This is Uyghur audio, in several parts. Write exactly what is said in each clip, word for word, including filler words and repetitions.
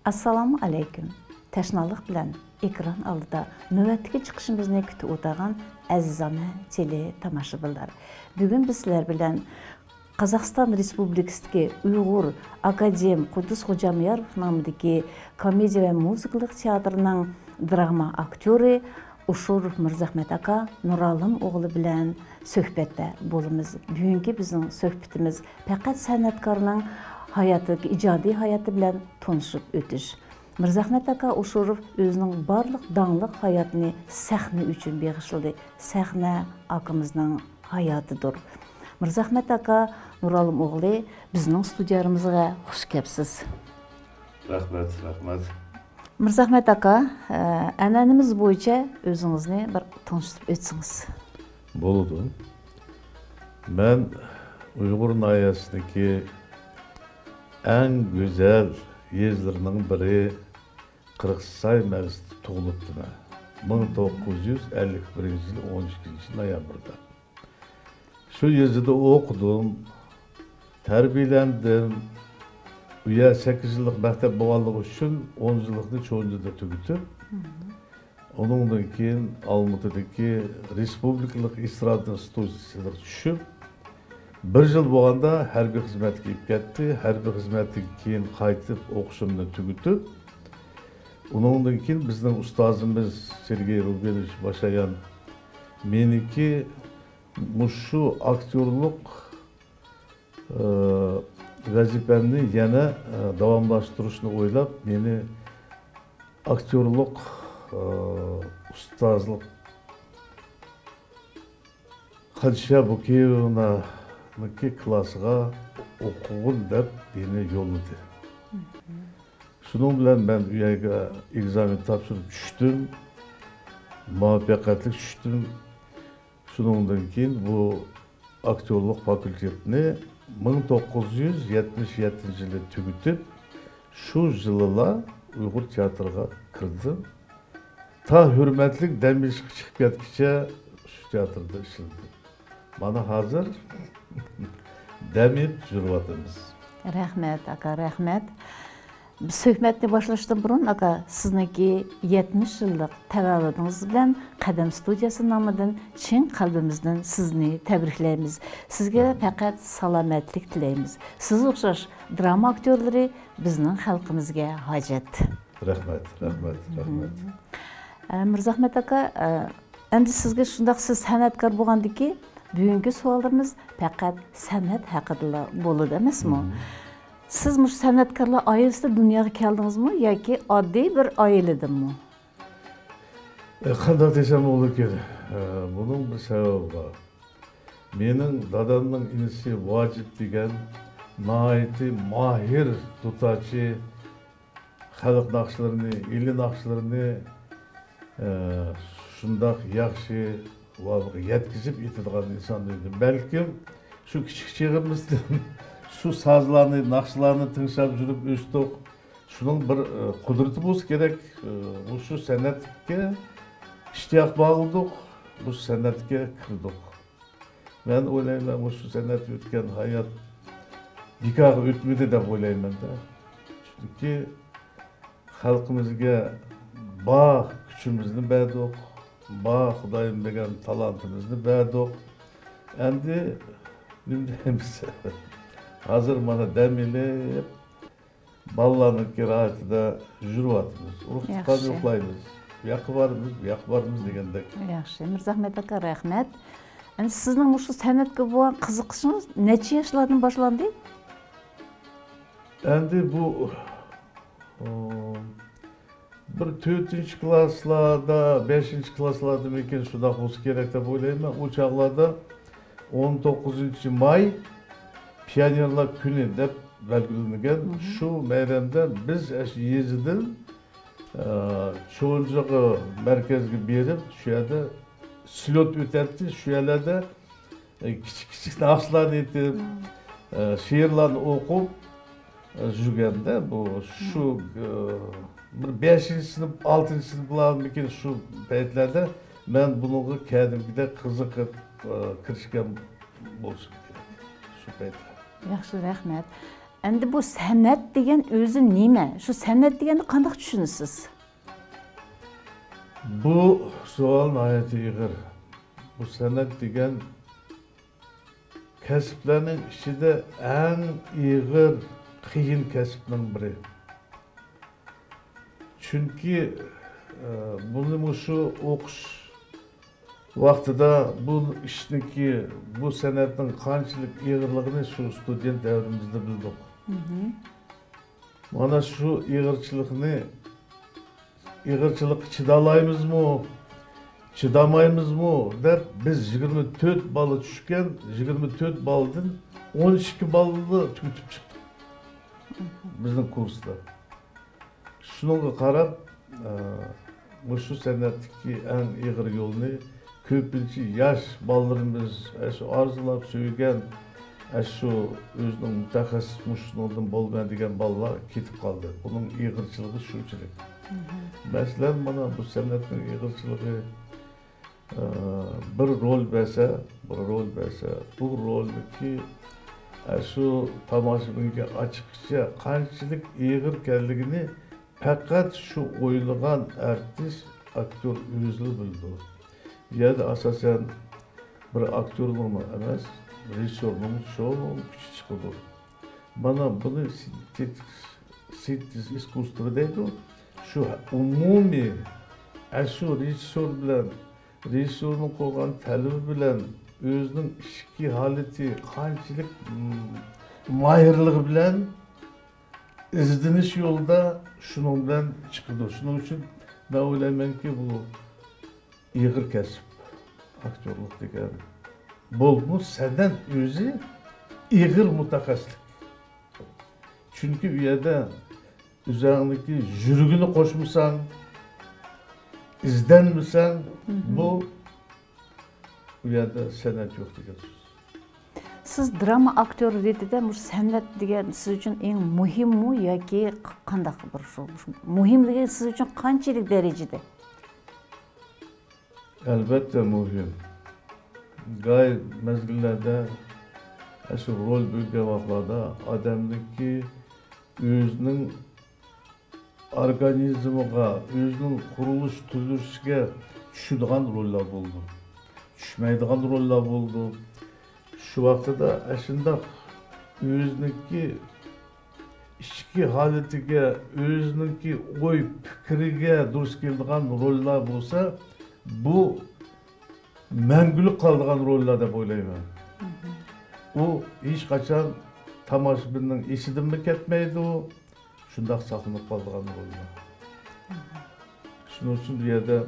ئەسسالامۇ ئەلەيكۇم. تەشنالىق بىلەن ئېكران ئالدىدا نۆۋەتتىكى چىقىشىمىزنى كۈتۈپ ئولتۇرغان ئەزىزانە تېلې تاماشىبىنلار. بۈگۈن بىز سىلەر بىلەن قازاقىستان رېسپۇبلىكىسىدىكى ئۇيغۇر ئاكادېم قۇددۇس خوجامياروف نامىدىكى كومېدىيە ۋە مۇزىكىلىق تىياتىرىنىڭ دراما ئاكتيورى ئۇشۇروف مىرزەخمەت ئاكا نۇرئالىم ئوغلى بىلەن سۆھبەتتە بولىمىز. بۈگۈنكى بىزنىڭ سۆھبىتىمىز پەقەت سەنئەتكارنىڭ ھاياتىدىكى ئىجادىي ھاياتى بىلەن تونۇشۇپ ئۆتۈش. مىرزەخمەت ئاكا ئۇشۇروف ئۆزىنىڭ بارلىق داڭلىق ھاياتىنى سەھنە ئۈچۈن بېغىشلىدى. سەھنە ئاكىمىزنىڭ ھاياتىدۇر. مىرزەخمەت ئاكا نۇرئالىم ئوغلى بىزنىڭ ستۇدىيەمىزگە خۇش كەپسىز. رەھمەت، رەھمەت. مىرزەخمەت ئاكا، ئە، ئەنئەنىمىز بويىچە ئۆزىڭىزنى بىر تونۇشتۇرۇپ ئۆتسىڭىز. بولىدۇ. مەن ئۇيغۇر ناھىيەسىدىكى ئەڭ گۈزەل يېزىلىرىنىڭ بىرى قىرغىزچاي مەنزىسىدە تۇغۇلۇپتىمەن. مىڭ توققۇز يۈز ئەللىك بىرىنچى يىل ئون ئىككىنچى نويابىردا. شۇ يېزىدا ئوقۇدۇم، تەربىيەلەندىم. ئۇ يەر سەككىز يىللىق مەكتەپ بولغانلىقى ئۈچۈن ئون يىللىقنى چونجىدا تۈگىتىپ، ئۇنىڭدىن كېيىن ئالمۇتىدىكى رېسپۇبلىكىلىق ئېسترادا ئىنستىتۇتىغا چۈشۈپ، بىر يىل بولغاندا ھەربىي خىزمەتكە كېلىپ كەتتى. ھەربىي خىزمەتتىن كېيىن قايتىپ ئوقۇشۇمنى تۈگىتىپ، ئۇنىڭدىن كېيىن بىزنىڭ ئۇستازىمىز سېرگېي رۇبىنوۋىچ باشايان مېنىڭكى مۇشۇ ئاكتيورلۇق، ئى، ۋەزىپەمنى يەنە، ئى، داۋاملاشتۇرۇشنى ئويلاپ، مېنى ئاكتيورلۇق، ئى، ئۇستازلىق خەدىچە بۇكېۋنانىڭكى كىلاسىغا ئوقۇغىن دەپ مېنى يوللىدى. شۇنىڭ بىلەن مەن ئۇ يەرگە ئېگزامېن تاپشۇرۇپ چۈشتۈم. مۇۋەپپەقىيەتلىك چۈشتۈم. شۇنىڭدىن كېيىن بۇ ئاكتيورلۇق فاكۇلتېتىنى مىڭ توققۇز يۈز يەتمىش يەتتىنچى يىلى تۈگىتىپ، شۇ يىلىلا ئۇيغۇر تىياتىرىغا كىردىم. تا ھۆرمەتلىك دەم ئېلىشقا چىقىپ كەتكىچە شۇ تىياتىردا ئىشلىدىم. مانا ھازىر دەم ئېلىپ يۈرۈۋاتىمىز. رەھمەت، ئاكا، رەھمەت. بىز سۆھبەتنى باشلاشتىن بۇرۇن، ئاكا، سىزنىڭكى يەتمىش يىللىق تەۋەللۇدىڭىز بىلەن قەدەم ستۇدىيەسى نامىدىن چىن قەلبىمىزدىن سىزنى تەبرىكلەيمىز. سىزگە پەقەت سالامەتلىك تىلەيمىز. سىزگە ئوخشاش دراما ئاكتيورلىرى بىزنىڭ خەلقىمىزگە ھاجەت. رەھمەت، رەھمەت، رەھمەت. ئە، مىرزاخمەت ئاكا، ئە، ئەمدى سىزگە شۇنداق، سىز سەنئەتكار بولغاندىكى، بۈگۈنكى سوئاللىرىمىز پەقەت سەنئەت ھەققىدىلا بولىدۇ ئەمەسمۇ؟ سىز مۇشۇ سەنئەتكارلار ئائىلىسىدە دۇنياغا كەلدىڭىزمۇ ياكى ئاددىي بىر ئائىلىدىنمۇ؟ ئە، قانداق دېسەم بولىدىكىن، ئە، بۇنىڭ بىر سەۋەبى بار. مېنىڭ دادامنىڭ ئىنىسى ۋاجىپ دېگەن ناھايىتى ماھىر دۇتارچى، خەلق ناخشىلىرىنى، ئىلى ناخشىلىرىنى، ئە، شۇنداق ياخشى ۋاقىتقا يەتكۈزۈپ ئېيتىدىغان ئىنسان ئىدى. بەلكىم شۇ كىچىك چېغىمىزدىن شۇ سازلارنى، ناخشىلارنى تىڭشاپ يۈرۈپ ئۆستۇق. شۇنىڭ بىر، ئە، قۇدرىتى بولسا كېرەك، ئە، مۇشۇ سەنئەتكە ئىشتىياق باغلىدۇق، مۇشۇ سەنئەتكە كىردۇق. مەن ئويلايمەن، مۇشۇ سەنئەتتە ئۆتكەن ھايات بىكارغا ئۆتمىدى دەپ ئويلايمەن-دە. چۈنكى خەلقىمىزگە بار كۈچىمىزنى بەردۇق، بار خۇدايىم بەرگەن تالانتىمىزنى بەردۇق. ئەمدى نېمە دەيمىز؟ ھازىر مانا دەم ئېلىپ، بالىلارنىڭكى راھىتىدا يۈرۈۋاتىمىز. ئۇرۇق تۇغقان يوقلايمىز. بۇ ياققا بارىمىز، بۇ ياققا بارىمىز دېگەندەك. ياخشى. مىرزاخمەت ئاكا، رەھمەت. ئەمدى سىزنىڭ مۇشۇ سەنئەتكە بولغان قىزىقىشىڭىز نەچچە ياشلاردىن باشلاندى؟ ئەمدى بۇ، ئۇ، بىر تۆتىنچى كىلاسلاردا، بەشىنچى كىلاسلاردىمىكىن شۇنداق بولسا كېرەك دەپ ئويلايمەن. ئۇ چاغلاردا ئون توققۇزىنچى ماي پىيونېرلار كۈنى دەپ بەلگىلىنگەن. شۇ مەيداندا بىز ئاشۇ يېزىدىن، ئە، چونجىغا مەركەزگە بېرىپ، شۇ يەردە سليوت ئۆتەتتى. شۇ يەرلەردە ئە، كىچىك كىچىك ناخشىلارنى ئېيتىپ، ئە، شېئىرلارنى ئوقۇپ، ئە، يۈرگەندە بۇ شۇ، ئە، بىر بەشىنچى سىنىپ، ئالتىنچى سىنىپلارمىكىن شۇ پەيتلەردە مەن بۇنىڭغا كەدىمكىدەك قىزىقىپ، ئە، كىرىشكەن بولسۇن كېرەك شۇ پەيتلەر. ياخشى، رەھمەت. ئەمدى بۇ سەنئەت دېگەن ئۆزى نېمە؟ شۇ سەنئەت دېگەننى قانداق چۈشىنىسىز؟ بۇ سوئال ناھايىتى ئېغىر. بۇ سەنئەت دېگەن كەسىپلەرنىڭ ئىچىدە ئەڭ ئېغىر، قىيىن كەسىپنىڭ بىرى. چۈنكى، ئە، بۇنى مۇشۇ ئوقۇش ۋاقتىدا بۇ ئىشنىڭكى، بۇ سەنئەتنىڭ قانچىلىك ئېغىرلىقىنى شۇ ستۇدېنت دەۋرىمىزدە بىلدۇق. مانا شۇ ئېغىرچىلىقنى، ئېغىرچىلىققا چىدالايمىزمۇ، چىدامايمىزمۇ دەپ، بىز يىگىرمە تۆت بالا چۈشكەن، يىگىرمە تۆت بالىدىن ئون ئىككى بالىلا تۈگىتىپ چىقتۇق بىزنىڭ كۇرستا. شۇنىڭغا قاراپ، ئە، مۇشۇ سەنئەتتىكى ئەڭ ئېغىر يولنى كۆپىنچە ياش بالىلىرىمىز، ئە، شۇ ئارزۇلاپ سۆيگەن، ئە، شۇ ئۆزىنىڭ مۇتەخەسسىس مۇشۇنىڭدىن بولىمەن دېگەن بالىلار كېتىپ قالدى. بۇنىڭ ئېغىرچىلىقى شۇنچىلىك. مەسىلەن، مانا بۇ سەنئەتنىڭ ئېغىرچىلىقى، ئە، بىر رول بەرسە، بىر رول بەرسە، بۇ رولنىڭكى، ئە، شۇ تاماشىبىنگە ئاچىقىشىچە قانچىلىك ئېغىر ئىكەنلىكىنى پەقەت شۇ ئوينىغان ئارتىس، ئاكتيور ئۆزىلا بىلىدۇ. بۇ يەردە ئاساسەن بىر ئاكتيورنىڭمۇ ئەمەس، رېژىسسورنىڭمۇ چوڭ كۈچى چىقىدۇ. مانا بۇنى سىنتېتىك، سىنتېز ئىسكۇستۋو دەيدۇ. شۇ ئومۇمىي، ئە، شۇ رېژىسسور بىلەن، رېژىسسورنىڭ قويغان تەلىپى بىلەن ئۆزىنىڭ ئىچكى ھالىتى قانچىلىك، م، ماھىرلىقى بىلەن ئىزدىنىش يولىدا شۇنىڭ بىلەن چىقىدۇ. شۇنىڭ ئۈچۈن مەن ئويلايمەنكى، بۇ ئېغىر كەسىپ، ئاكتيورلۇق دېگەن. بولۇپمۇ سەنئەت ئۆزى ئېغىر مۇتەخەسسىسلىك. چۈنكى ئۇ يەردە ئۆزۈڭنىڭكى يۈرىكىنى قوشمىساڭ، ئىزدەنمىسەڭ، بۇ، ئۇ يەردە سەنئەت يوق دېگەن سۆز. سىز دراما ئاكتيورى رېتىدە مۇشۇ سەنئەت دېگەن سىز ئۈچۈن ئەڭ مۇھىممۇ ياكى ق-، قانداق بىر شۇ، مۇشۇ مۇھىم دېگەن سىز ئۈچۈن قانچىلىك دەرىجىدە؟ ئەلۋەتتە مۇھىم. گاي مەزگىللەردە ئاشۇ رول بۆلگەن ۋاقىتلاردا ئادەمنىڭكى ئۆزىنىڭ ئورگانىزمىغا، ئۆزىنىڭ قۇرۇلۇش تۈزۈلۈشىگە چۈشىدىغان روللار بولىدۇ. چۈشمەيدىغان روللار بولىدۇ. شۇ ۋاقتىدا ئاشۇنداق ئۆزىنىڭكى ئىچكى ھالىتىگە، ئۆزىنىڭكى ئوي پىكرىگە دۇرۇس كېلىدىغان روللار بولسا، بۇ مەڭگۈلۈك قالىدىغان روللار دەپ ئويلايمەن. ئۇ ھېچقاچان تاماشىبىننىڭ ئېسىدىنمۇ كەتمەيدۇ، شۇنداق ساقلىنىپ قالىدىغان روللار. شۇنىڭ ئۈچۈن بۇ يەردە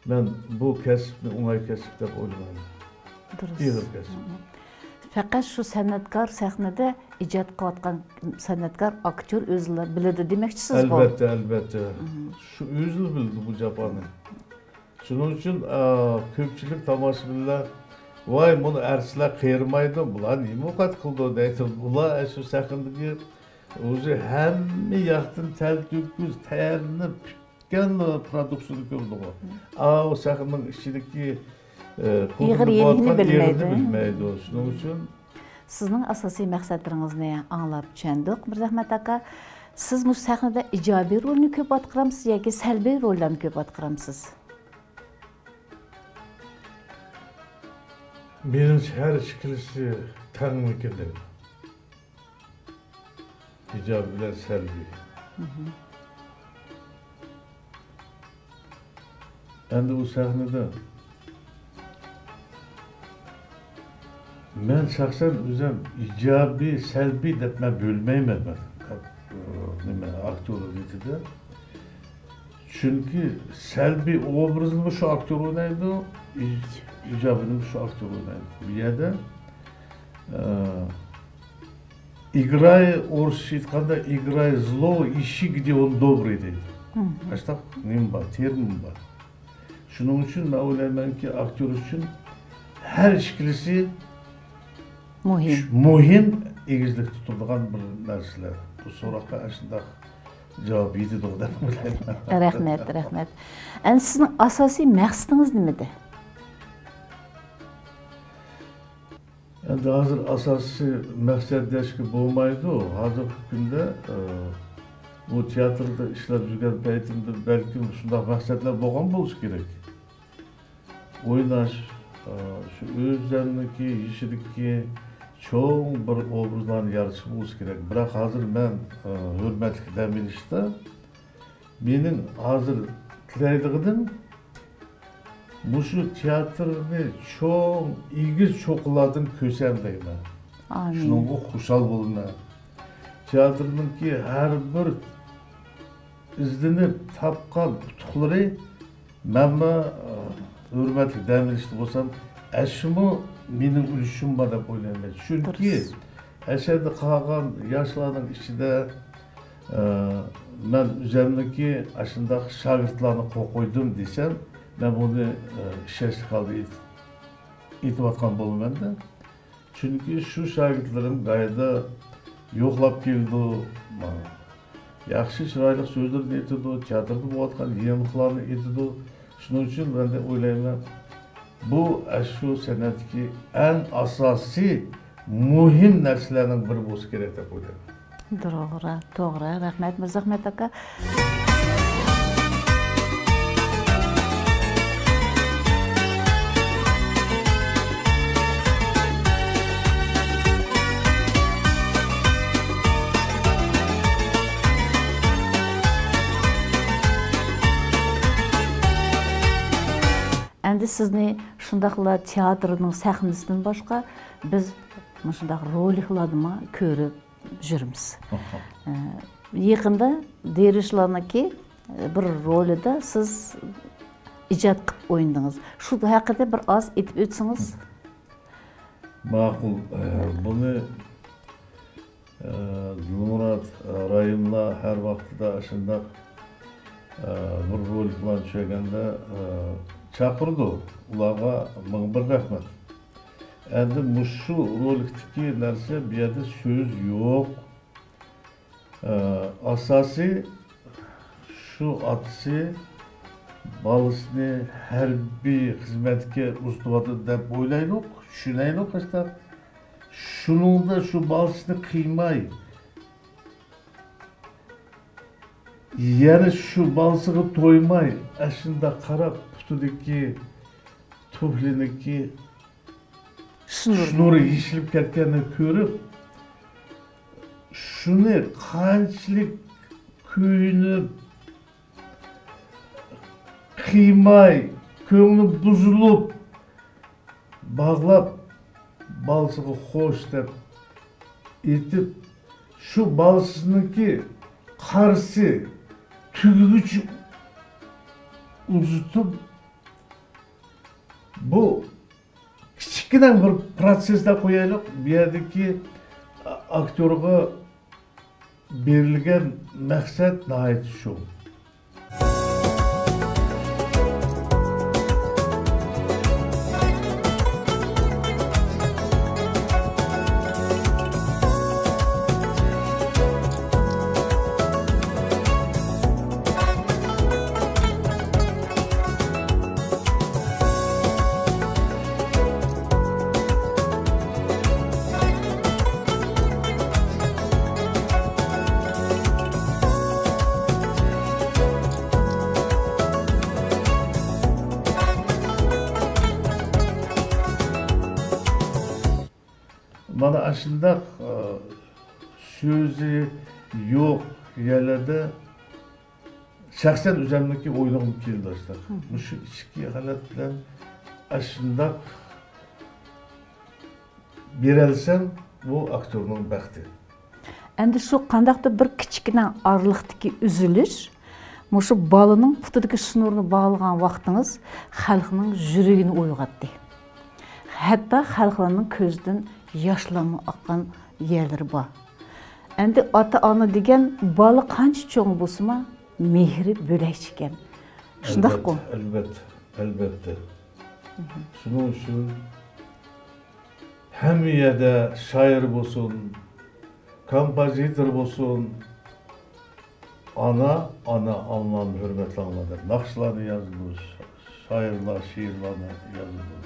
مەن بۇ كەسىپنى ئوڭاي كەسىپ دەپ ئويلىمايمەن. دۇرۇس. ئېغىر كەسىپ. مم. پەقەت شۇ سەنئەتكار سەھنىدە ئىجاد قىلىۋاتقان سەنئەتكار، ئاكتيور ئۆزىلا بىلىدۇ دېمەكچىسىزغۇ؟ ئەلۋەتتە، ئەلۋەتتە. مم. شۇ ئۆزىلا بىلىدۇ بۇ جاپانى. شۇنىڭ ئۈچۈن، ئا، كۆپچىلىك تاماشىبىنلار، ۋاي، بۇنى ئارتىسلار قېرىمايدۇ، بۇلار نېمە ئوقەت قىلىدۇ دەيدۇ. بۇلار شۇ سەھنىدىكى ئۆزى ھەممە ياقتىن تەلتۆكۈس، تەييارلىنىپ، پۈتكەن پرودۇكسىيىنى كۆردىغۇ. ئاۋۇ سەھنىنىڭ ئىچىدىكى، ئە، ئېغىر يېنىنى بولۇۋاتقان ئېغىرنى بىلمەيدۇ. بىلمەيدۇ. شۇنىڭ ئۈچۈن سىزنىڭ ئاساسىي مەقسەتلىرىڭىزنى ئاڭلاپ چۈشەندۇق، مىرزەھمەت ئاكا. سىز مۇشۇ سەھنىدە ئىجابىي رولنى كۆپ ئاتقۇرامسىز ياكى سەلبىي روللارنى كۆپ ئاتقۇرامسىز؟ مېنىڭچە، ھەر ئىككىلىسى تەڭمىكىن دەيمەن. ئىجابىي بىلەن سەلبىي. مم. ئەمدى ئۇ سەھنىدە مەن شەخسەن ئۆزۈم ئىجابىي، سەلبىي دەپ مەن بۆلمەيمەن مەن. نېمە، ئاكتيور رېتىدە. چۈنكى سەلبىي ئوبرازنىمۇ شۇ ئاكتيور ئوينايدۇ، ئىج-، ئىجابىينىمۇ شۇ ئاكتيور ئوينايدۇ. بۇ يەردە، ئە، «Играй», ئورۇسچە ئېيتقاندا، «Играй злого, ищи, где он добрый» دەيدۇ. مم. ئاشۇنداق نېمە بار، تېرمىن بار. شۇنىڭ ئۈچۈن مەن ئويلايمەنكى، ئاكتيور ئۈچۈن ھەر ئىككىلىسى مۇھىم. مۇھىم، ئېگىزلىكتە تۇرىدىغان بىر نەرسىلەر. بۇ سوراققا ئاشۇنداق جاۋاب يېتىدۇ دەپ ئويلايمەن. رەھمەت، رەھمەت. ئەمدى سىزنىڭ ئاساسىي مەقسىتىڭىز نېمىدە؟ ئەمدى ھازىر ئاساسىي مەقسەت دەشكە بولمايدۇ. ھازىرقى كۈندە، ئە، بۇ تىياتىردا ئىشلەپ يۈرگەن پەيتىمدە بەلكىم شۇنداق مەقسەتلەر بولغان بولسا كېرەك. ئويناش، ئە، شۇ ئۆزەمنىڭكى يېشىدىكى چوڭ بىر ئوبرازلارنى يارىتىش بولسا كېرەك. بىراق ھازىر مەن، ئە، ھۆرمەتلىك دەم ئېلىشتا مېنىڭ ھازىر تىلەيدىغىنىم، مۇشۇ تىياتىرنى چوڭ، ئېگىز چوققىلاردىن كۆرسەم دەيمەن. ئامىن. شۇنىڭغا خۇشال بولىمەن. تىياتىرنىڭكى ھەر بىر ئىزدىنىپ تاپقان ئۇتۇقلىرى مەنمۇ، ئە، ھۆرمەتلىك دەم ئېلىشتا بولسام، ئەشۇمۇ مېنىڭ ئۈلۈشۈم بار دەپ ئويلايمەن. چۈنكى دۇرۇس. ئەشەدە قالغان ياشلارنىڭ ئىچىدە، ئە، مەن ئۆزەمنىكى ئاشۇنداق شاگىرتلارنى قويدۇم دېسەم، مەن بۇنى، ئە، ئىشەنچلىك ھالدا ئېيت-، ئېيتىۋاتقان بولىمەن-دە. چۈنكى شۇ شاگىرتلىرىم گايدا يوقلاپ كېلىدۇ، ماڭا ياخشى، چىرايلىق سۆزلىرىنى ئېيتىدۇ، تىياتىردا بولۇۋاتقان يېڭىلىقلارنى ئېيتىدۇ. شۇنىڭ ئۈچۈن مەن دەپ ئويلايمەن، بۇ ئاشۇ سەنئەتتىكى ئەڭ ئاساسىي، مۇھىم نەرسىلەرنىڭ بىرى بولسا كېرەك دەپ ئويلايمەن. توغرا، توغرا. رەھمەت، مىرزاھمەت ئاكا. ئەمدى سىزنى شۇنداقلا تىياتىرنىڭ سەھنىسىدىن باشقا، بىز مۇشۇنداق رولىكلاردىمۇ كۆرۈپ يۈرىمىز. ئە، يېقىندا دېرىشلارنىڭكى بىر رولىدا سىز ئىجاد قىلىپ ئوينىدىڭىز. شۇ ھەققىدە بىر ئاز ئېيتىپ ئۆتسىڭىز. ماقۇل. ئە، بۇنى، ئە، دىلمۇرات، ئە، رايىملار ھەر ۋاقتىدا ئاشۇنداق، ئە، بىر رولىكلارنى چۈشۈرگەندە، ئە، چاقىرىدۇ. ئۇلارغا مىڭ بىر رەھمەت. ئەمدى مۇشۇ رولىكتىكى نەرسە، بۇ يەردە سۆز يوق. ئە، ئاساسىي شۇ ئاتىسى بالىسىنى ھەربىي خىزمەتكە ئۇزىتىۋاتىدۇ دەپ ئويلايلۇق، چۈشىنەيلۇق ئاشۇنداق. شۇنىڭدا شۇ بالىسىنى قىيماي، يەنە شۇ بالىسىغا تويماي، ئاشۇنداق قاراپ، پۇتىدىكى تۇفلىنىڭكى شنۇر. شنۇرى يېشىلىپ كەتكەننى كۆرۈپ، شۇنى قانچىلىك كۆيۈنۈپ، قىيماي، كۆڭلى بۇزۇلۇپ، باغلاپ، بالىسىغا خوش دەپ ئېيتىپ، شۇ بالىسىنىڭكى قارىسى تۈگىگۈچە ئۇزىتىپ، بۇ كىچىككىنە بىر پروتسېس دەپ قويايلۇق. بۇ يەردىكى ئاكتيورغا بېرىلگەن مەقسەت ناھايىتى شۇ. مانا ئاشۇنداق، ئە، سۆزى يوق يەرلەردە شەخسەن ئۆزەمنىڭكى ئويلىغۇم كېلىدۇ ئاشۇنداق. مۇشۇ ئىچكى ھالەت بىلەن ئاشۇنداق بېرەلىسەم، بۇ ئاكتيورنىڭ بەختى. ئەمدى شۇ قانداقتۇر بىر كىچىككىنە ئارىلىقتىكى ئۈزۈلۈش، مۇشۇ بالىنىڭ پۇتىدىكى شنۇرنى باغلىغان ۋاقتىڭىز خەلقنىڭ يۈرىكىنى ئويغاتتى. ھەتتا خەلقلەرنىڭ كۆزىدىن ياشلارمۇ ئاققان يەرلىرى بار. ئەمدى ئاتا-ئانا دېگەن بالا قانچە چوڭ بولسىمۇ مېھرى بۆلەكچە ئىكەن. شۇنداققۇ؟ ئەلۋەتتە، ئەلۋەتتە. شۇنىڭ ئۈچۈن ھەممە يەردە شائىر بولسۇن، كومپوزىتور بولسۇن، ئانا، ئانا، ئاڭلام، ھۆرمەتلەڭلار دەپ ناخشىلارنى يازىدۇ، شائىرلار شېئىرلارنى يازىدۇ.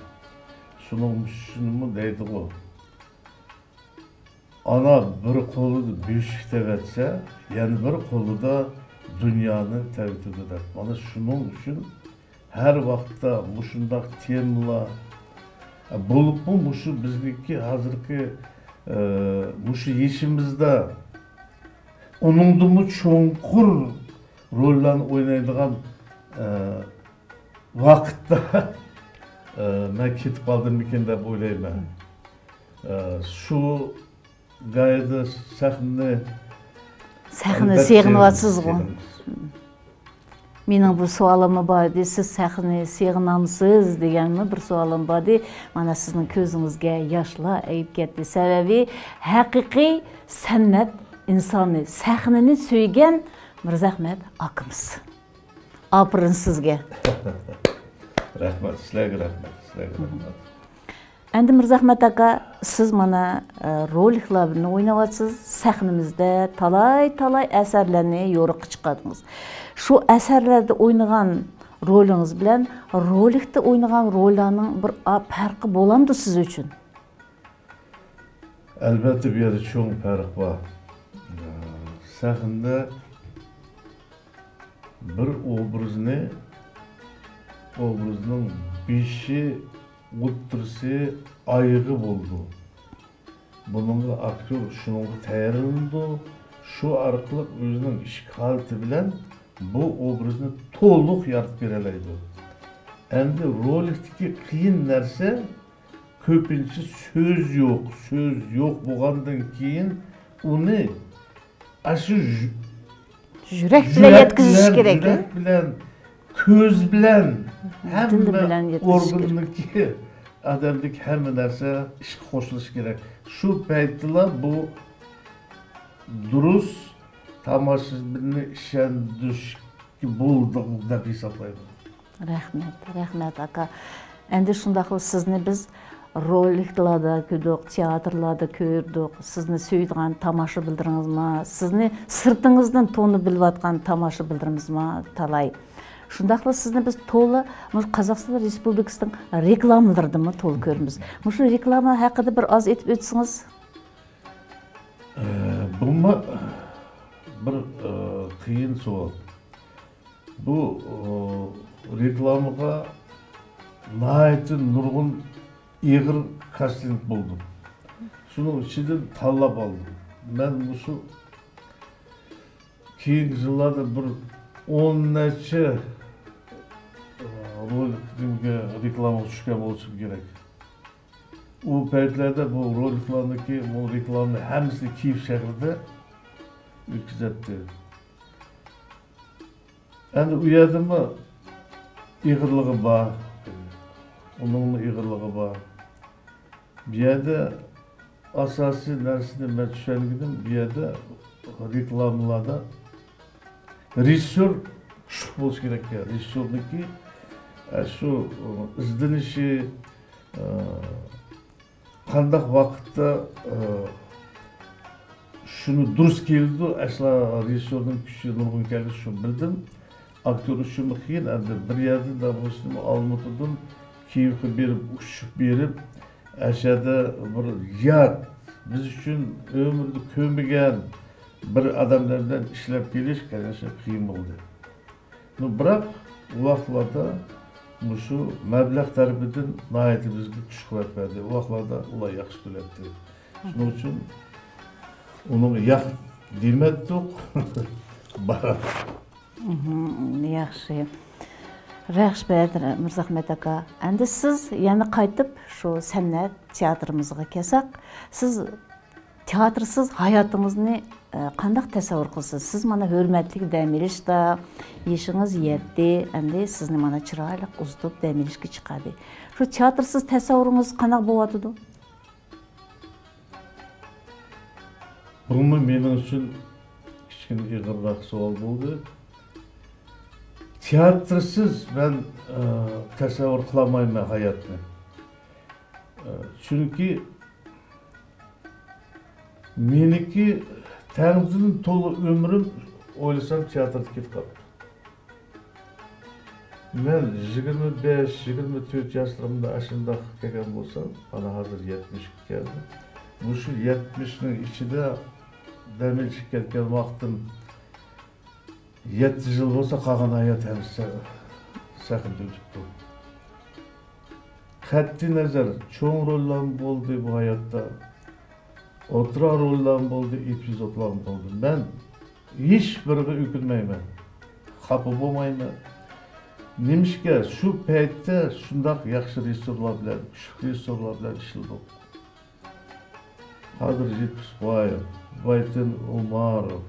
شۇنىڭ، شۇنىمۇ دەيدىغۇ. ئانا بىر قولىدا بۆشۈك تەۋەتسە، يەنە بىر قولىدا دۇنيانى تەۋىتىدۇ دەپ. مانا شۇنىڭ ئۈچۈن ھەر ۋاقىتتا مۇشۇنداق تېمىلار، بولۇپمۇ مۇشۇ بىزنىڭكى ھازىرقى، ئە، مۇشۇ يېشىمىزدا ئۇنىڭدىنمۇ چوڭقۇر روللارنى ئوينايدىغان، ئە، ۋاقىتتا، ئە، مەن كېتىپ قالدىممىكىن دەپ ئويلايمەن. ئە، شۇ گايىدا سەھنىنى سەھنىنى ئەلۋەتتە سېغىنىۋاتسىزغۇ؟ سېغىنىمىز. مېنىڭ بۇ سوئالىممۇ بار ئىدى، سىز سەھنىنى سېغىنامسىز دېگەنمۇ بىر سوئالىم بار ئىدى. مانا سىزنىڭ كۆزىڭىزگە ياشلار ئېگىپ كەتتى. سەۋەبى ھەقىقىي سەنئەت ئىنسانى، سەھنىنى سۆيگەن مىرزەھمەت ئاكىمىز. ئاپىرىن سىزگە. رەھمەت، سىلەرگە رەھمەت، سىلەرگە رەھمەت. ئەمدى مىرزەھمەت ئاكا، سىز مانا، ئە، رولىكلارنى ئويناۋاتىسىز، سەھنىمىزدە تالاي-تالاي ئەسەرلەرنى يورۇققا چىقاردىڭىز. شۇ ئەسەرلەردە ئوينىغان رولىڭىز بىلەن رولىكتا ئوينىغان روللارنىڭ بىر ئا-، پەرقى بولامدۇ سىز ئۈچۈن؟ ئەلۋەتتە، بۇ يەردە چوڭ پەرق بار. سەھنىدە بىر ئوبرازنى، ئوبرازنىڭ بېشى، ئوتتۇرىسى، ئايىغى بولىدۇ. بۇنىڭغا ئاكتيور شۇنىڭغا تەييارلىنىدۇ. شۇ ئارقىلىق ئۆزىنىڭ ئىچكى ھالىتى بىلەن بۇ ئوبرازنى تولۇق يارىتىپ بېرەلەيدۇ. ئەمدى رولىكتىكى قىيىن نەرسە كۆپىنچە سۆز يوق. سۆز يوق بولغاندىن كېيىن ئۇنى ئاشۇ يۈ-، يۈرەك بىلەن يۈرەك يەتكۈزۈش بىلەن، كېرەك. يۈرەك بىلەن، كۆز بىلەن، دىل ھەممە بىلەن يەتكۈزۈش كېرەك. ئورگىننىڭكى، ئادەمدىكى ھەممە نەرسە ئىشقا قوشۇلۇشى كېرەك. شۇ پەيتتىلا بۇ دۇرۇس تاماشىبىننى ئىشەندۈرۈشكە بولىدۇ دەپ ھېسابلايمەن. رەھمەت، رەھمەت، ئاكا. ئەمدى شۇنداقلا سىزنى بىز رولىكلاردا كۆردۇق، تىياتىرلاردا كۆردۇق. سىزنى سۆيىدىغان تاماشىبىنلىرىڭىزمۇ، سىزنى سىرتىڭىزدىن تونۇپ بىلىۋاتقان تاماشىبىنلىرىمىزمۇ تالاي. شۇنداقلا سىزنى بىز تولا مۇشۇ قازاقىستان رېسپۇبلىكىسىنىڭ رېكلامىلىرىدىمۇ تولا كۆرىمىز. مۇشۇ رېكلاما ھەققىدە بىر ئاز ئېيتىپ ئۆتسىڭىز. ئە، بۇمۇ بىر، ئە، قىيىن سوئال. بۇ، ئە، رېكلامىغا ناھايىتى نۇرغۇن ئېغىر كاستىنگ بولدى. شۇنىڭ ئىچىدىن تاللاپ ئالدىم. مەن مۇشۇ كېيىنكى يىللاردا بىر ئون نەچچە، ئە، رولىك نېمىگە، رېكلامىغا چۈشكەن بولسام كېرەك. ئۇ پەيتلەردە بۇ رولىكلارنىڭكى، بۇ رېكلامىنى ھەممىسىنى كىيىپ شەھىرىدە ئۆتكۈزەتتى. ئەمدى ئۇ يەردىمۇ ئېغىرلىقى بار. ئۇنىڭمۇ ئېغىرلىقى بار. بۇ يەردە ئاساسىي نەرسىنى مەن چۈشەنگىنىم، بۇ يەردە رېكلامىلاردا رېژىسسور كۈچلۈك بولۇشى كېرەك ئىكەن. رېژىسسورنىڭكى، ئە، شۇ، ئە، ئىزدىنىشى، ئە، قانداق ۋاقىتتا، ئە، شۇنى دۇرۇس كېلىدۇ، ئەسلا رېژىسسورنىڭ كۈچى نۇرغۇن كەلدى، شۇنى بىلدىم. ئاكتيور ئۈچۈنمۇ قىيىن، ئەمدى بىر يەردىن دەپ بولسىمۇ ئالمۇتىدىن كىيىۋقى بېرىپ، ئۇچۇپ بېرىپ، ئەشەدە بىر يات، بىز ئۈچۈن ئۆمرىدە كۆرمىگەن بىر ئادەملەر بىلەن ئىشلەپ كېلىش، قېنىشى قىيىن بولدى. بىراق، ئۇ ۋاقىتلاردا مۇشۇ مەبلەغ تەرىپىدىن ناھايىتى بىزگە كۈچ-قۇۋۋەت بەردى. ئۇ ۋاقىتلاردا ئۇلار ياخشى تۆلەپتى. شۇنىڭ ئۈچۈن ئۇنىڭغا ياق دېمەتتۇق. بار. مهم، ياخشى. رەھمەت، مىرزەخمەت ئاكا. ئەمدى سىز يەنە قايتىپ شۇ سەنئەت تىياتىرىمىزغا كەلسەك، سىز تىياتىرسىز ھاياتىڭىزنى، ئە، قانداق تەسەۋۋۇر قىلىسىز؟ سىز مانا ھۆرمەتلىك دەم ئېلىشتا يېشىڭىز يەتتى، ئەمدى سىزنى مانا چىرايلىق ئۇزىتىپ دەم ئېلىشكە چىقاردى. شۇ تىياتىرسىز تەسەۋۋۇرىڭىز قانداق بولۇۋاتىدۇ؟ بۇمۇ مېنىڭ ئۈچۈن كىچىككىنە ئېغىرراق سوئال بولدى. تىياتىرسىز مەن، ئە، تەسەۋۋۇر قىلالمايمەن ھاياتنى. ئە، چۈنكى مېنىڭكى تەڭدىن تولا ئۆمرۈم ئويلىسام تىياتىردا كېتىپ قاپتۇ. مەن يىگىرمە بەش، يىگىرمە تۆت ياشلىرىمدا ئاشۇنداق كەلگەن بولسام، مانا ھازىر يەتمىشكە كەلدىم. مۇشۇ يەتمىشنىڭ ئىچىدە دەم ئېلىشقا كەتكەن ۋاقتىم يەتتە يىل بولسا، قالغان ھايات ھەمىشە سەھنىدە ئۆتۈپتۇ. قەتئىي نەزەر، چوڭ روللارمۇ بولدى بۇ ھاياتتا. ئوتتۇرا روللارمۇ بولدى، ئېپىزودلارمۇ بولدى. مەن ھېچبىرىگە ئۆكۈنمەيمەن، خاپا بولمايمەن. نېمىشقا، شۇ پەيتتە شۇنداق ياخشى رېژىسسورلار بىلەن، كۈچلۈك رېژىسسورلار بىلەن ئىشلىدۇق. قادىر جېتمىشبايېۋ، بايتىن ئۇماروف،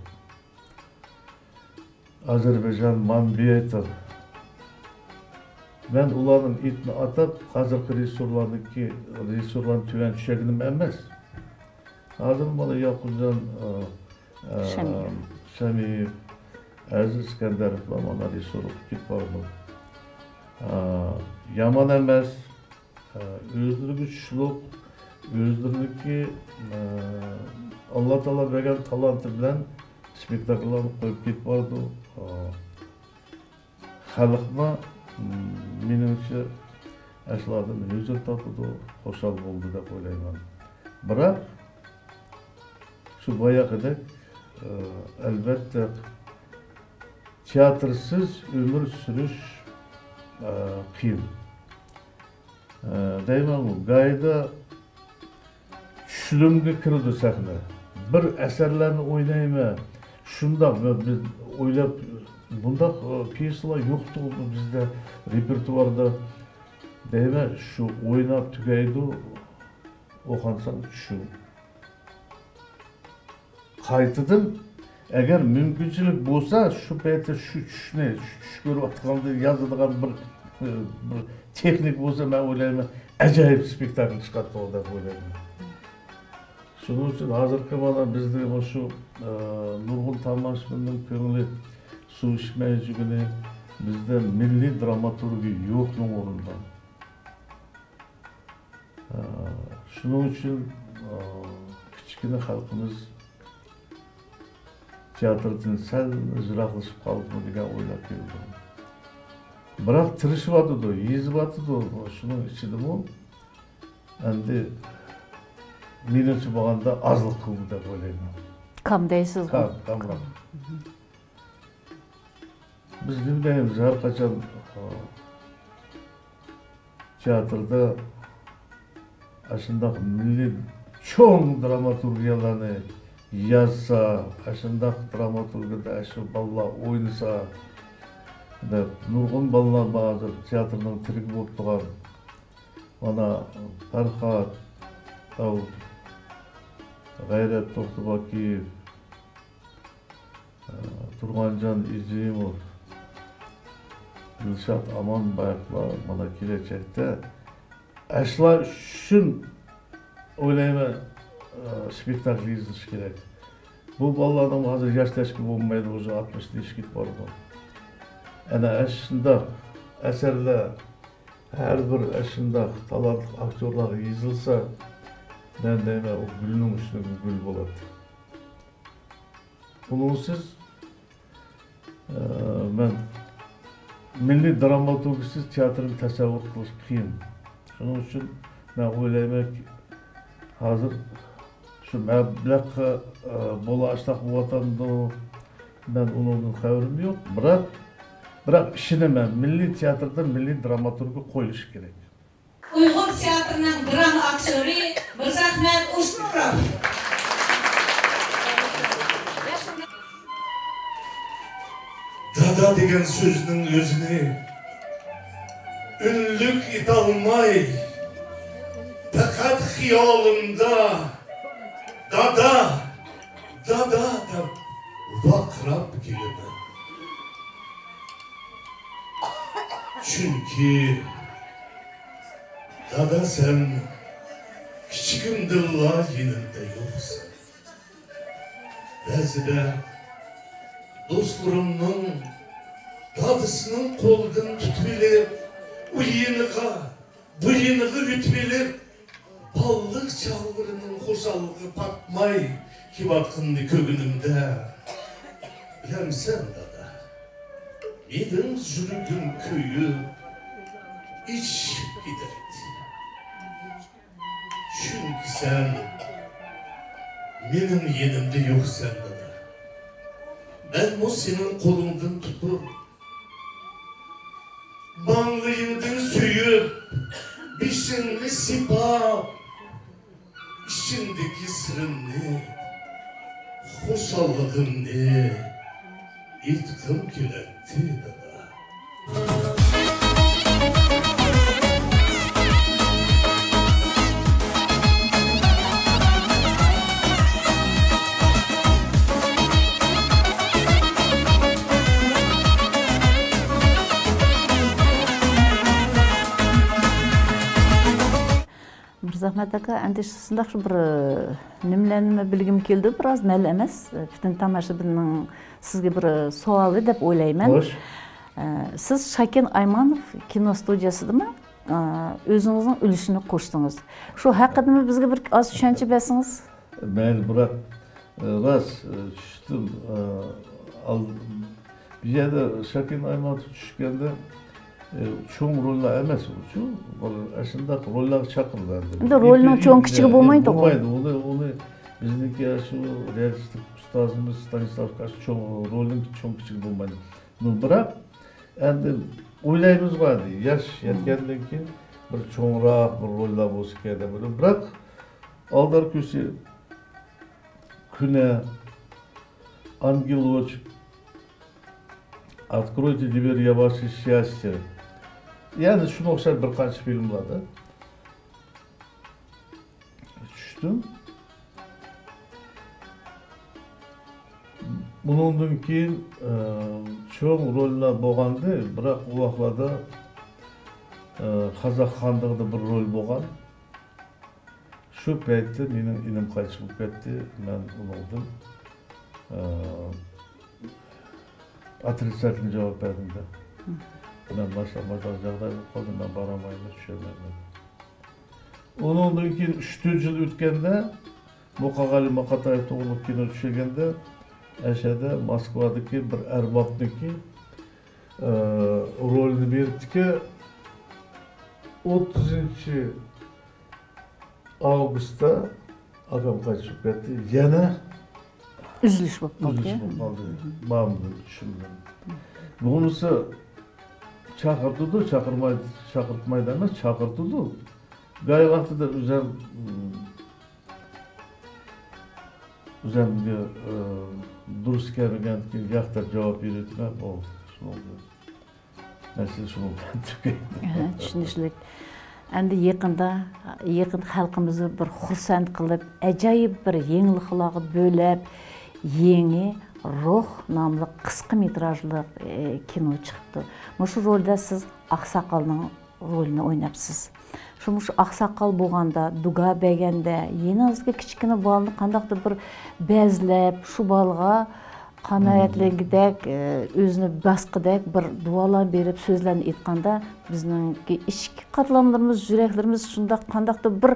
ئازەربەيجان مامبېتوف. مەن ئۇلارنىڭ ئېتىنى ئاتاپ، ھازىرقى رېژىسسورلارنىڭكى، رېژىسسورلارنى تۆۋەن چۈشەرگىنىم ئەمەس. ھازىر مانا ياقۇپجان، ئە، ئە، شەمىيېۋ. شەمىيېۋ، ئەزىز ئىسكەندەروۋلار مانا رېژىسسورلۇققا كېتىپ بارىدۇ. ئە، يامان ئەمەس. ئە، ئۆزلىرىگە چۈشلۈك، ئۆزلىرىنىڭكى، ئە، ئاللا تائالا بەرگەن تالانتى بىلەن ئىسپېكتاكىللارنى قويۇپ كېتىپ بارىدۇ. ئە، خەلقمۇ، م، مېنىڭچە، ئەشۇلاردىن ھۆزۈر تاپىدۇ، خۇشال بولىدۇ دەپ ئويلايمەن. بىراق، شۇ باياقىدەك، ئە، ئەلۋەتتە، تىياتىرسىز ئۆمۈر سۈرۈش، ئە، قىيىن. ئە، دەيمەنغۇ، گاھىدا چۈشلىرىمگە كىرىدۇ سەھنە. بىر ئەسەرلەرنى ئوينايمەن. شۇنداق بىر، بىر ئويلاپ، بۇنداق، ئە، پيېسىلار يوقتۇ بىزدە رېپېرتۇئاردا. دەيمەن، شۇ ئويناپ تۈگەيدۇ، ئوخانساڭ چۈشۈڭ. قايتىدىن، ئەگەر مۇمكىنچىلىك بولسا، شۇ پەيتتە شۇ چۈشنى، شۇ چۈش كۆرۈۋاتقاندا يازىدىغان بىر، بىر تېخنىك بولسا، مەن ئويلايمەن، ئەجايىپ سپېكتاكىل چىقاتتىغۇ دەپ ئويلايمەن. شۇنىڭ ئۈچۈن ھازىرقى مانا بىزدە مۇشۇ، ئە، نۇرغۇن تاماشىبىننىڭ كۆڭلى سۇ ئىچمەي يۈرگىنى، بىزدە مىللىي دراماتورگىيە يوقنىڭ ئورنىدا. ئە، شۇنىڭ ئۈچۈن، ئە، كىچىككىنە خەلقىمىز تىياتىردىن سەل يىراقلىشىپ قالدىمۇ دېگەن ئويلار كېلىدۇ. بىراق تىرىشىۋاتىدۇ، يېزىۋاتىدۇ. شۇنىڭ ئىچىدىمۇ ئەمدى مېنىڭچە بولغاندا ئازلىق قىلدى دەپ ئويلايمەن. كام دەيسىزغۇ؟ كام، كامراق. بىز نېمە دەيمىز، ھەر قاچان، ئا، تىياتىردا ئاشۇنداق مىللىي چوڭ دراماتورگىيەلەرنى يازسا، ئاشۇنداق دراماتورگىيەدە ئاشۇ بالىلار ئوينىسا دەپ، نۇرغۇن بالىلار بار ھازىر تىياتىرنىڭ تىرىكى بولۇپ تۇرغان. مانا، پەرھات داۋۇت، غەيرەت توختىباكىيېۋ، تۇرغانجان ئىزىموف، دىلشات ئامانبايېۋلار مانا كېلەچەكتە ئاشۇلار ئۈچۈن ئويلايمەن، ئىسپېكتاكل يېزىلىشى كېرەك. بۇ بالىلارنىڭ ھازىر ياش تەشكىل بولمايدۇ، ئۇزۇن ئاتمىشتىن ئېشىپ كېتىپ بارىدۇ. ئەنە ئاشۇنداق ئەسەرلەر ھەر بىر ئاشۇنداق تالانتلىق ئاكتيورلارغا يېزىلسا، مەن دەيمەن، ئۇ گۈلنىڭ ئۈستىدىكى گۈل بولاتتى. ئۇنىڭسىز، ئە، مەن مىللىي دراماتورگىيەسىز تىياتىرنى تەسەۋۋۇر قىلىش قىيىن. شۇنىڭ ئۈچۈن مەن ئويلايمەنكى، ھازىر شۇ مەبلەغ، ئە، بولا ئاشتاق بولۇۋاتامدۇ؟ مەن ئۇنىڭدىن خەۋىرىم يوق. بىراق، بىراق ئىشىنىمەن، مىللىي تىياتىردا مىللىي دراماتورگىيە قويۇلۇشى كېرەك. ئۇيغۇر تىياتىرىنىڭ دراما ئاكتيورى مىرزەخمەت ئۇستۇروف. دادا دېگەن سۆزنىڭ ئۆزىنى ئۈنلۈك ئېيتالماي، پەقەت خىيالىمدا دادا، دادا دەپ ۋارقىراپ كېلىمەن. چۈنكى دادا، سەن كىچىكىمدىنلا يېنىمدا يوقسەن. بەزىدە دوستلىرىمنىڭ دادىسىنىڭ قولىدىن تۇتۇۋېلىپ، ئۇ يېنىغا، بۇ يېنىغا ئۆتۈۋېلىپ، بالىلىق چاغلىرىنىڭ خۇشاللىقى پاتماي كېلىۋاتقىنىنى كۆرگىنىمدە، بىلەمسەن دادا، مېنىڭ يۈرىكىم كۆيۈپ، ئېچىشىپ كېتەتتى. چۈنكى سەن مېنىڭ يېنىمدا يوقسەن دادا. مەنمۇ سېنىڭ قولۇڭدىن تۇتۇپ، ماڭلىيىڭدىن سۆيۈپ، بېشىڭنى سىيپاپ، ئىچىمدىكى سىرىمنى، خۇشاللىقىمنى ئېيتقۇم كېلەتتى دادا. مىرزاھمەت ئاكا، ئەندى شۇنداق شۇ بىر نېمىلەرنى بىلگۈم كېلىدۇ، بىراز مەن ئەمەس، پۈتۈن تاماشىبىننىڭ سىزگە بىر سوئالى دەپ ئويلايمەن. خوش. ئە، سىز شاكىن ئايمانوف كىنو ستۇدىيەسىدىمۇ، ئە، ئۆزىڭىزنىڭ ئۈلۈشىنى قوشتىڭىز. شۇ ھەققىدىمۇ بىزگە بىر ئاز چۈشەنچە بەرسىڭىز؟ مەيلى، بىراق، ئە، راست، ئە، چۈشتۈم. ئە، ئال-، بۇ يەردە شاكىن ئايمانوف چۈشكەندە، ئە، چوڭ روللار ئەمەس ئۇچۇ. بىر ئاشۇنداق روللارغا چاقىرىلدى. ئەمدى رولنىڭ چوڭ كىچىكى بولمايدىغۇ. بولمايدۇ. ئۇنى، ئۇنى بىزنىڭكى شۇ رېئالىستىك ئۇستازىمىز ستانىسلاۋ كاش چوڭ رولنىڭ چوڭ كىچىكى بولمايدۇ. نۇ، بىراق ئەمدى ئويلايمىزغۇ، ئەمدى ياش يەتكەندىن كېيىن بىر چوڭراق بىر روللار بولسا ئىكەن دەپ ئويلاپ. بىراق ئالدار كۈسى، كۈنە، ئانگېلوچ، ئوتكرويتې дверь, я ваше счастье. يەنە شۇنىڭغا ئوخشاش بىر قانچە فىلىملاردا چۈشتۈم. بۇنىڭدىن كېيىن، ئە، چوڭ روللار بولغانىدى، بىراق ئۇ ۋاقىتلاردا، ئە، قازاق خانلىقىدا بىر رول بولغان. شۇ پەيتتە مېنىڭ ئىنىم قايتىش بولۇپ كەتتى. مەن ئۇنىڭدىن، ئە، ئوترىساتلنى جاۋاب بەردىم-دە. مەن ماشىنا، ماشىنا جاغداي بولۇپ قالدى، مەن بارالمايمەن، چۈشەلمەيمەن. ئۇنىڭدىن كېيىن ئۈچ تۆت يىل ئۆتكەندە، مۇقاغالى ماقاتايېۋ توغرىلىق كىنو چۈشۈرگەندە، ئەشەدە موسكۋادىكى بىر ئەربابنىڭكى، ئە، رولىنى بېرىپتىكەن. ئوتتۇزىنچى ئاۋغۇستتا ئاكام قايتىپ كەتتى. يەنە ئۈزۈلۈش بولۇپ قالدى. ئۈزۈلۈش بولۇپ قالدى. بارمىدىم، چۈشۈمدىن. بولمىسا چاقىرتىدۇ، چاقىرماي-، چاقىرتمايدۇ ئەمەس، چاقىرتىدۇ. گاي ۋاقتىدا ئۆزەم، ئۆزەمگە، ئى، دۇرۇس كەلمىگەندىكىن ياق دەپ جاۋاب بېرىۋېتىمەن، بولدى. شۇنىڭ بىلەن. مەسىلە شۇنىڭ بىلەن تۈگەيدۇ. ئەھە، چۈشىنىشلىك. ئەمدى يېقىندا، يېقىندا خەلقىمىزنى بىر خۇرسەن قىلىپ، ئاجايىپ بىر يېڭىلىقلارغا بۆلەپ، يېڭى روھ ناملىق قىسقا مېتىراژلىق، ئى، كىنو چىقىپتۇ. مۇشۇ رولدا سىز ئاقساقالنىڭ رولىنى ئويناپسىز. شۇ مۇشۇ ئاقساقال بولغاندا، دۇگا بەرگەندە، يېنىڭىزدىكى كىچىككىنە بالىنى قانداقتۇر بىر بەزلەپ، شۇ بالىغا قانائەتلەنگۈدەك، ئى، ئۆزىنى باسقۇدەك بىر دۇئالارنى بېرىپ، سۆزلەرنى ئېيتقاندا، بىزنىڭكى ئىچكى قاتلاملىرىمىز، يۈرەكلىرىمىز شۇنداق قانداقتۇر بىر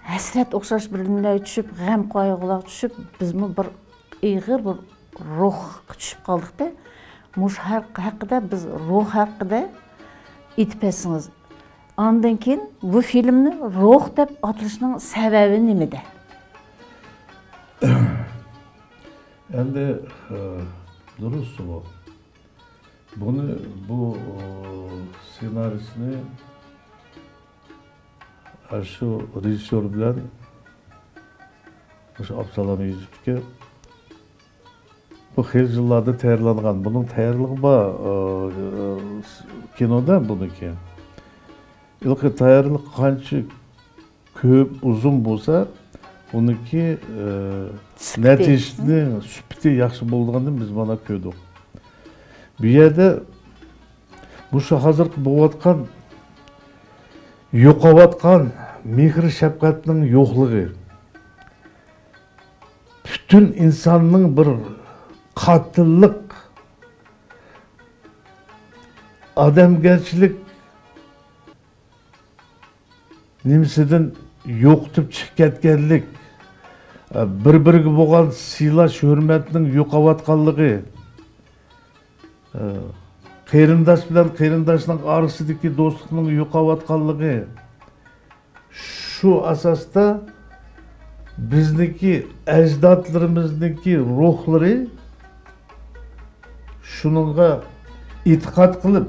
ھەسرەت ئوخشاش بىر نېمىلەرگە چۈشۈپ، غەم قايغۇلارغا چۈشۈپ، بىزمۇ بىر ئېغىر بىر روھقا چۈشۈپ قالدۇق-دە. مۇشۇ ھەق-، ھەققىدە بىز روھ ھەققىدە ئېيتىپ بەرسىڭىز. ئاندىن كېيىن بۇ فىلىمنى روھ دەپ ئاتىلىشىنىڭ سەۋەبى نېمىدە؟ ئەمدى، ئە، دۇرۇس بۇ. بۇنى، بۇ، ئە، سېنارىستنى، ئە، شۇ رېژىسسور بىلەن مۇشۇ ئابسالام يۈسۈپكە بۇ خېلى يىللاردا تەييارلانغان. بۇنىڭ تەييارلىقى بار، ئە، ئە، كىنودا بۇنىڭكى. ھېلىقى تەييارلىق قانچە كۆپ، ئۇزۇن بولسا، ئۇنىڭكى، ئە، سۈپىتى. نەتىجىسىنى، سۈپىتى ياخشى بولىدىغىنىنى بىز مانا كۆردۇق. بۇ يەردە مۇشۇ ھازىرقى بولۇۋاتقان، يوقاۋاتقان مېھىر-شەپقەتنىڭ يوقلۇقى، پۈتۈن ئىنساننىڭ بىر قاتىللىق، ئادەمگەرچىلىك نېمىسىدىن يوقىتىپ چىقىپ كەتكەنلىك، بىر-بىرىگە بولغان سىيلاش-ھۆرمەتنىڭ يوقاۋاتقانلىقى، قېرىنداش بىلەن قېرىنداشنىڭ ئارىسىدىكى دوستلۇقنىڭ يوقاۋاتقانلىقى، شۇ ئاساستا بىزنىڭكى ئەجدادلىرىمىزنىڭكى روھلىرى شۇنىڭغا ئېتىقاد قىلىپ،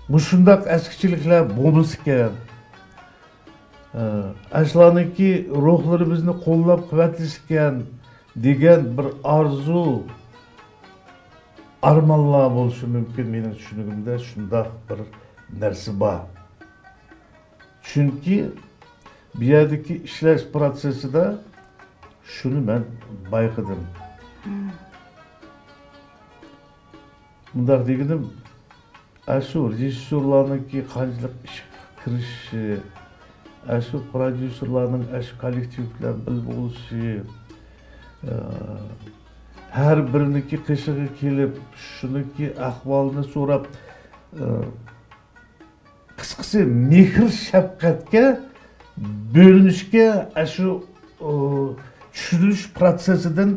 مۇشۇنداق ئەسكىچىلىكلەر بولمىسىكەن، ئاشۇلارنىڭكى روھلىرى بىزنى قوللاپ قۇۋۋەتلىسىكەن دېگەن بىر ئارزۇ، ئارمانلار بولۇشى مۇمكىن. مېنىڭ چۈشىنىكىمدە شۇنداق بىر نەرسە بار. چۈنكى بۇ يەردىكى ئىشلەش پروتسېسىدا شۇنى مەن بايقىدىم. مۇنداق دېگىنىم، ئاشۇ رېژىسسورلارنىڭكى قانچىلىك ئىشقا كىرىشىشى، ئاشۇ پروديۇسېرلارنىڭ ئاشۇ كوللېكتىپ بىلەن بىللە بولۇشى، ئە، ھەر بىرىنىڭكى قېشىغا كېلىپ، شۇنىڭكى ئەھۋالىنى سوراپ، ئە، قىسقىسى، مېھىر-شەپقەتكە بۆلۈنۈشكە ئاشۇ، ئۇ، چۈشۈرۈلۈش پروتسېسىدىن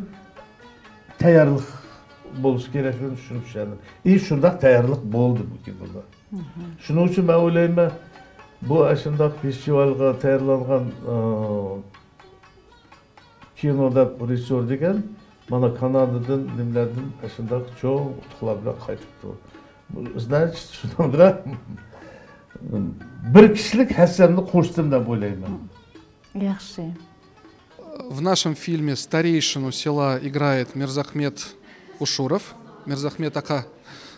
تەييارلىق بولۇشى كېرەكلىكىنى چۈشىنىپ ئىشەندىم. ئى، شۇنداق تەييارلىق بولدى بۇ كىنودا. شۇنىڭ ئۈچۈن مەن ئويلايمەن، بۇ ئاشۇنداق فېستىۋالغا تەييارلانغان، ئۇ، كىنو دەپ رېژىسسور دېگەن، مانا، كانادادىن، نېمىلەردىن ئاشۇنداق چوڭ ئۇتۇقلار بىلەن قايتىپتۇ. بۇ، значит، شۇنىڭغا بىر كىشىلىك ھەسسەمنى قوشتۇم دەپ ئويلايمەن. ياخشى. В нашем фильме старейшину села играет Мирзахмет Ушуров. Мирзахмет ака,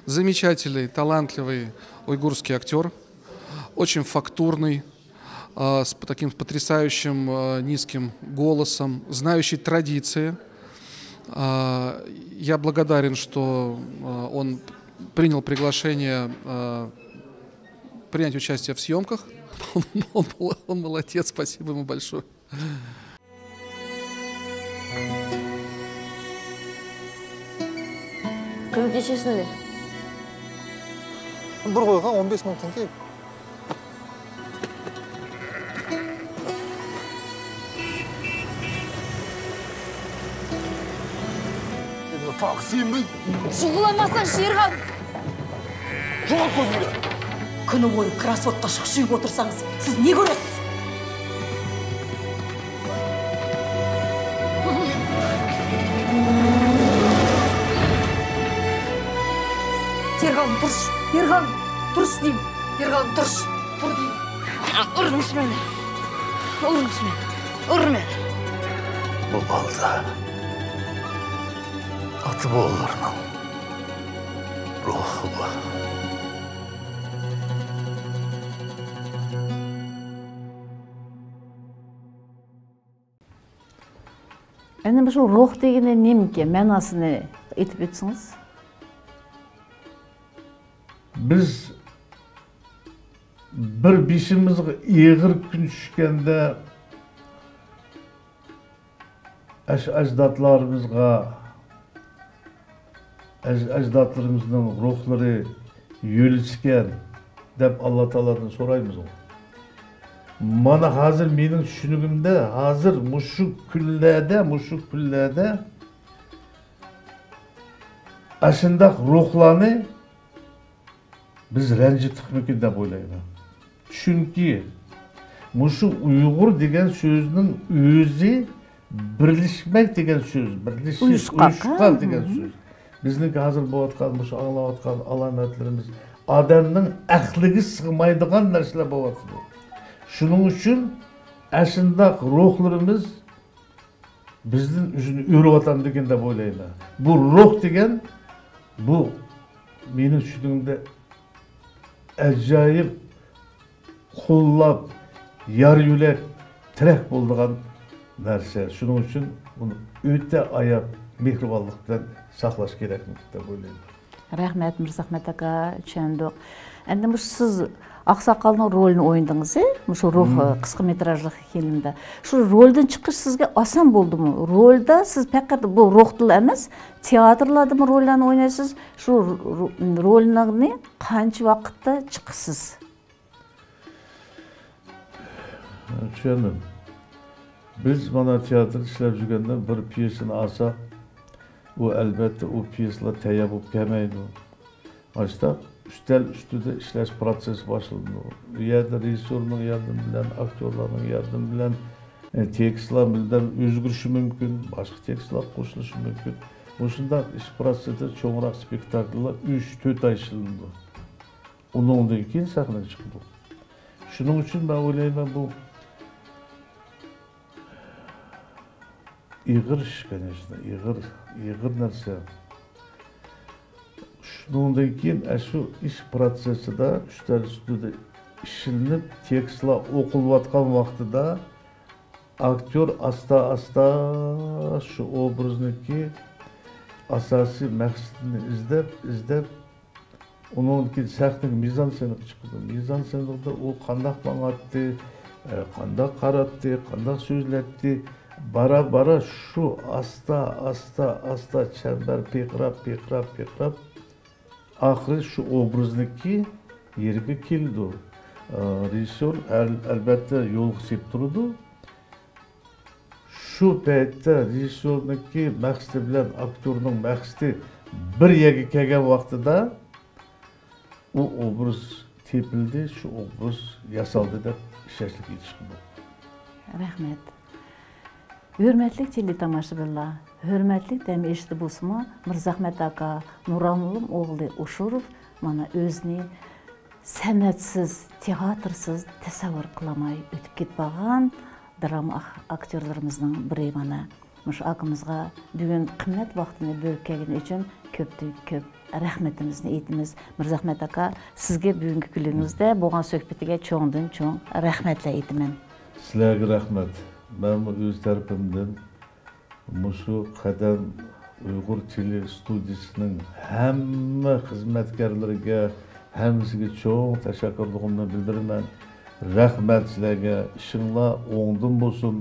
замечательный, талантливый уйгурский актёр, очень фактурный, а, с п-, таким потрясающим, а, низким голосом, знающий традиции. А, я благодарен, что, а, он принял приглашение, а, принять участие в съёмках. Он, он мол-, он молодец, спасибо ему большое. Күлкешесінде. Бір қойға он бес мың теңге. Таксимін. Шұғыламасаң, Шерхан! Жоғал көзімнен! Күні бойы кроссвордқа шүкшиіп отырсаңыз, сіз не көресіз? Ерхан, тұршы! Ерхан, тұршы деймін! Ерхан, тұршы! Тұр деймін! Ұрыңыз мені! Ұрыңыз мені! Ұрыңыз мені! Бұл балда ата-бабаларның рухы бар. Endi bu şu ruh degeni nemiki? Ma'nosini aytib o'tsangiz. Biz bir beshimizga ig'ir kun tushganda ئەش-، ئەجدادلىرىمىزغا، ئەج-، ئەجدادلىرىمىزنىڭ روھلىرى يۆلىسىكەن دەپ ئاللا تائالادىن سورايمىزغۇ؟ مانا ھازىر مېنىڭ چۈشىنىكىمدە، ھازىر مۇشۇ كۈنلەردە، مۇشۇ كۈنلەردە ئاشۇنداق روھلارنى بىز رەنجىتتۇقمىكىن دەپ ئويلايمەن. چۈنكى مۇشۇ ئۇيغۇر دېگەن سۆزنىڭ ئۆزى بىرلەشمەك دېگەن سۆز، بىرلىشىش، ئۇيۇشقاق، ئۇيۇشقاق ھە؟ دېگەن سۆز. بىزنىڭكى ھازىر بولۇۋاتقان، مۇشۇ ئاڭلاۋاتقان ئالامەتلىرىمىز ئادەمنىڭ ئەقلىگە سىغمايدىغان نەرسىلەر بولۇۋاتىدۇ. شۇنىڭ ئۈچۈن ئاشۇنداق روھلىرىمىز بىزدىن ئۆزىنى ئۆرۈۋاتامدىكىن دەپ ئويلايمەن. بۇ روھ دېگەن، بۇ مېنىڭ چۈشىنىشىمدە ئاجايىپ قوللاپ، يار يۆلەك، تىرەك بولىدىغان نەرسە. شۇنىڭ ئۈچۈن ئۇنى ئۆتە ئاياپ، مېھرىبانلىق بىلەن ساقلاش كېرەكمىكىن دەپ ئويلايمەن. رەھمەت، مىرزەخمەت ئاكا، چۈشەندۇق. ئەمدى مۇشۇ سىز ئاقساقالنىڭ رولىنى ئوينىدىڭىز، مۇشۇ روھ، مم. قىسقا مېتىراژلىق فىلىمدا. شۇ رولدىن چىقىش سىزگە ئاسان بولدىمۇ؟ رولدا سىز پەقەت بۇ روھتىلا ئەمەس، تىياتىرلاردىمۇ روللارنى ئوينايسىز. شۇ رو-، رولىڭىزنى قانچە ۋاقىتتا چىقىسىز؟ چۈشەندىم. بىز مانا تىياتىر ئىشلەپ يۈرگەندە بىر پيېسىنى ئالساق، ئۇ ئەلۋەتتە ئۇ پيېسىلار تەييار بولۇپ كەلمەيدۇ. ئاشتاق ئۈستەل ئۈستىدە ئىشلەش پروتسېسى باشلىنىدۇ. ئۇ يەردە رېژىسسورنىڭ ياردىمى بىلەن، ئاكتيورلارنىڭ ياردىمى بىلەن، ئە، تېكىستلار بىردەم ئۆزگىرىشى مۇمكىن، باشقا تېكىستلار قوشۇلۇشى مۇمكىن. مۇشۇنداق ئىش پروتسېسىدا چوڭراق سپېكتاكللار ئۈچ، تۆت ئاي ئىشلىنىدۇ. ئۇنىڭدىن كېيىن سەھنىگە چىقىدۇ. شۇنىڭ ئۈچۈن مەن ئويلايمەن، بۇ ئېغىر ئىش، كونېچنو، ئېغىر، ئېغىر نەرسە. شۇنىڭدىن كېيىن ئەشۇ ئىش پروتسېسىدا ئۈستەل ئۈستىدە ئىشلىنىپ، تېكىستلار ئوقۇلۇۋاتقان ۋاقتىدا ئاكتيور ئاستا-ئاستا شۇ ئوبرازنىڭكى ئاساسىي مەقسىتىنى ئىزدەپ، ئىزدەپ، ئۇنىڭدىن كېيىن سەھنىگە مىزانسېنغا چىقىدۇ. مىزانسېنغا ئۇ قانداق ماڭاتتى، ئە، قانداق قاراتتى، قانداق سۆزلەتتى، بارا-بارا شۇ ئاستا، ئاستا، ئاستا چەمبەر پىرقىراپ، پىرقىراپ، پىرقىراپ، ئاخىرى شۇ ئوبرازنىڭكى يېرىگە كېلىدۇ. ئە، رېژىسسور ئەل-، ئەلبەتتە يولغا سېلىپ تۇرىدۇ. شۇ پەيتتە رېژىسسورنىڭكى مەقسىتى بىلەن ئاكتيورنىڭ مەقسىتى بىر يەرگە كەلگەن ۋاقتىدا، ئۇ ئوبراز تېپىلدى، شۇ ئوبراز ياسالدى دەپ ئىشەنچلىك ئېيتىشقا بولىدۇ. رەھمەت. ھۆرمەتلىك تېلېتاماشىبىنلار، ھۆرمەتلىك دەم ئېشىدا بولسىمۇ، مىرزاھمەت ئاكا، نۇرالىم ئوغلى ئوشۇروف مانا ئۆزىنى سەنئەتسىز، تىياتىرسىز تەسەۋۋۇر قىلالماي ئۆتۈپ كېتىپ قالغان دراما ئاك-، ئاكتيورلىرىمىزنىڭ بىرى مانا. مۇشۇ ئاكىمىزغا بۈگۈن قىممەت ۋاقتىنى بۆلۈپ كەلگىنى ئۈچۈن كۆپتىن كۆپ رەھمىتىمىزنى ئېيتىمىز. مىرزاھمەت ئاكا، سىزگە بۈگۈنكى كۈنىڭىزدە بولغان سۆھبىتىگە چوڭدىن چوڭ رەھمەتلەر ئېيتىمەن. سىلەرگە رەھمەت. مەنمۇ ئۆز تەرىپىمدىن مۇشۇ قەدەم ئۇيغۇر تېلېئىستۇدىيىسىنىڭ ھەممە خىزمەتكارلىرىگە، ھەممىسىگە چوڭ تەشەككۈرلۈكۈمنى بىلدۈرىمەن. رەھمەت سىلەرگە. ئىشىڭلار ئوڭدىن بولسۇن،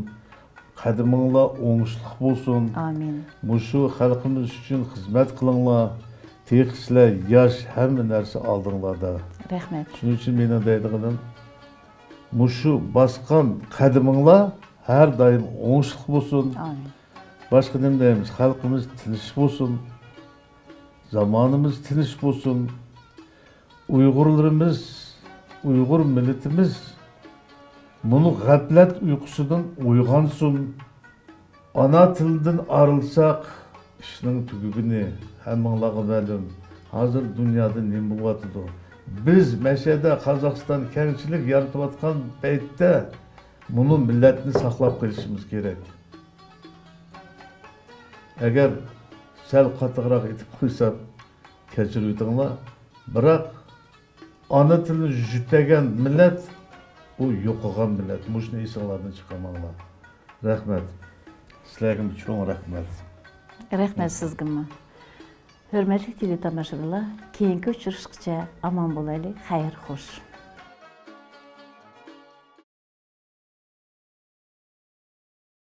قەدىمىڭلار ئوڭۇشلۇق بولسۇن. ئامىن. مۇشۇ خەلقىمىز ئۈچۈن خىزمەت قىلىڭلار. تېخى سىلەر ياش، ھەممە نەرسە ئالدىڭلاردا. رەھمەت. شۇنىڭ ئۈچۈن مېنىڭ دەيدىغىنىم، مۇشۇ باسقان قەدىمىڭلار ھەر دائىم ئوڭۇشلۇق بولسۇن. ئامىن. باشقا نېمە دەيمىز؟ خەلقىمىز تىنچ بولسۇن. زامانىمىز تىنچ بولسۇن. ئۇيغۇرلىرىمىز، ئۇيغۇر مىللىتىمىز مۇنۇ غەپلەت ئۇيقۇسىدىن ئويغانسۇن. ئانا تىلدىن ئايرىلساق، ئىشنىڭ تۈگىگىنى ھەممىڭلارغا مەلۇم. ھازىر دۇنيادا نېمە بولۇۋاتىدۇ؟ بىز مەشەدە قازاقىستان كەڭچىلىك يارىتىۋاتقان پەيتتە، مۇنۇ مىللەتنى ساقلاپ قېلىشىمىز كېرەك. ئەگەر سەل قاتتىقراق ئېيتىپ قويسام، كەچۈرۈۋېتىڭلار. بىراق، ئانا تىلىنى يۈتەلمىگەن مىللەت، ئۇ يوقىغان مىللەت. مۇشۇنى ئېسىڭلاردىن چىقارماڭلار. رەھمەت. سىلەرگىمۇ چوڭ رەھمەت. رەھمەت سىزگىمۇ. ھۆرمەتلىك تېلېتاماشىبىنلار، كېيىنكى ئۇچرىشىشقىچە ئامان بولايلى، خەير خوش.